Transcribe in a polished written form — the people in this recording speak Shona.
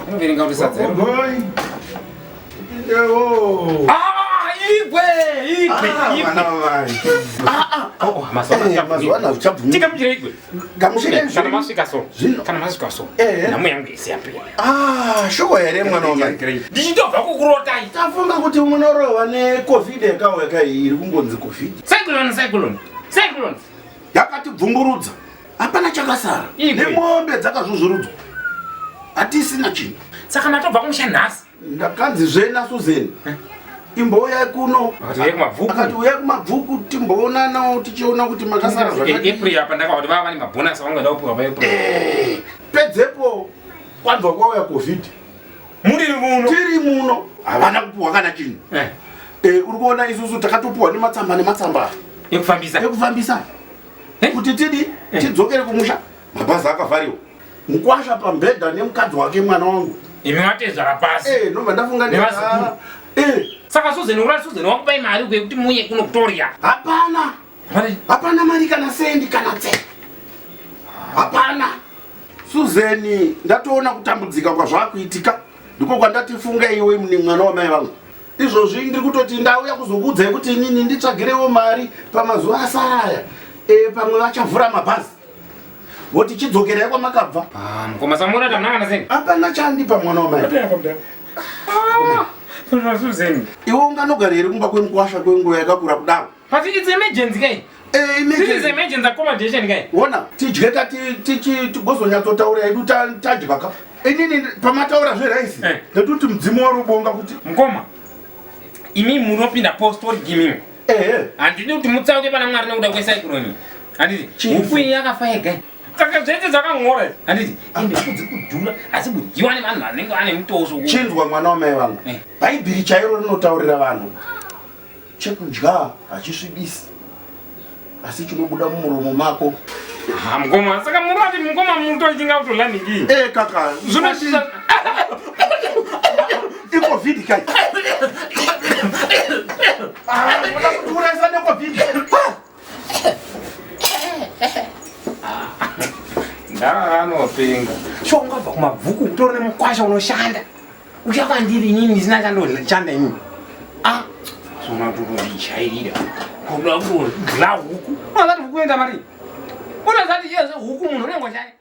Unoverenga kuti sadza here? Gogoi. Tipindewo. Ah, igwe, igwe, Ah, igwe. mwana wamai. Oh, mazuva ano Eh, mazuva ano hazvichabvumi. Tikamuchira igwe. Gamuchirai Kana zviri. masvika so. Zvino. Kana masvika so. Eh. Nhamo yangu yese yapera. Ah, shuwa here mwana wamai. Ndichitobva kukurotai. Tafunga kuti munorohwa neCovid yakauya kai iri kungonzi Covid. Cyclone, cyclone. Cyclone. Yakatibvumburudza. Hapana chakasara. Igwe. Nemombe dzakazvuzvurudzwa. Hatisina chinhu. Saka matobva kumusha nhasi. Ndakanzi zve naSusan. Imbouyai kuno. Akati uyai kumabvuku. Akati uyai kumabvuku timboonanawo tichiona kuti makasara zvakadii. April apa ndakaona kuti vava vane mabonus avanga kupiwa pa April. Eh, Pedzepo kwabva kwauya Covid. Muri muno. Tiri muno havana kupiwa kana chinhu. Eh. Eh, uri kuona isusu takatopiwa nematsamba nematsamba Ekufambisa. ekufambisa Eh? kuti tidi Eh. tidzokere kumusha. Mabhazi akavhariwa. Mukwasha pambhedha nemukadzi wake mwana wangu. Imi matezvara pasi. Eh, ndobva ndafunga ndikati, Nevazukuru. ah, eh, Saka Susan uri Susan wakupai mari yekuti muuye kuno kutorya. hapana hapana mari kana sendi kana tse hapana suzeni ndatoona kutambudzika kwazvakuitika ndiko kwandati funga iwe mune mwana wamai vangu izvozvi ndiri kutoti ndauya kuzokuudzai kuti inini nditsvagirewo mari pamazuva asara aya e, pamwe vachavhura mabhazi voti chidzokerai kwamakabva Ah, mukoma Samura tamuna kana sendi. hapana chandipa mwana wamai Ah, Susan. iwe unganogara here kumba kwemukwasha kwenguva yakakura kudaro But it's emergency kai. Eh, This is emergency. emergency accommodation kai. Wona tidye tigozonyatsotaura hedu tadya ka inini pamataura zveraisi Eh. ndatuti mudzimu warobonga kuti Mukoma. Imi munopinda postori gimimi. ehe Handidi kuti mutsauke pana Mwari nekuda kwecyclone. Handiti. Chief. Huku iyi yakafa yega. Saka zvese zvakangora. Handiti. Ende huku dziri kudhura asi kudyiwa nevanhu vanenge vane mutosvo. chinzwa mwana wamai vangu Eh. bhaibheri chairo rinotaurira vanhu chekudya hachisvibisi asi chinobuda mumuromo mako Ah, mukoma. Saka murati mukoma mutoichinga kutolaniki. e kaka Zvinosvisa. icovid kai Ah, unoda kutiurayisa necovid Ndanopenga. Sho ungabva kumabvuku utori nemukwasha unoshanda. Uya kwandiri inini ndisina chandoshanda inini. Ah, sona kutondijairira. Kuda kudya huku. Unozati huku enda mari. Unozati iye huku munhu unenge uchaya.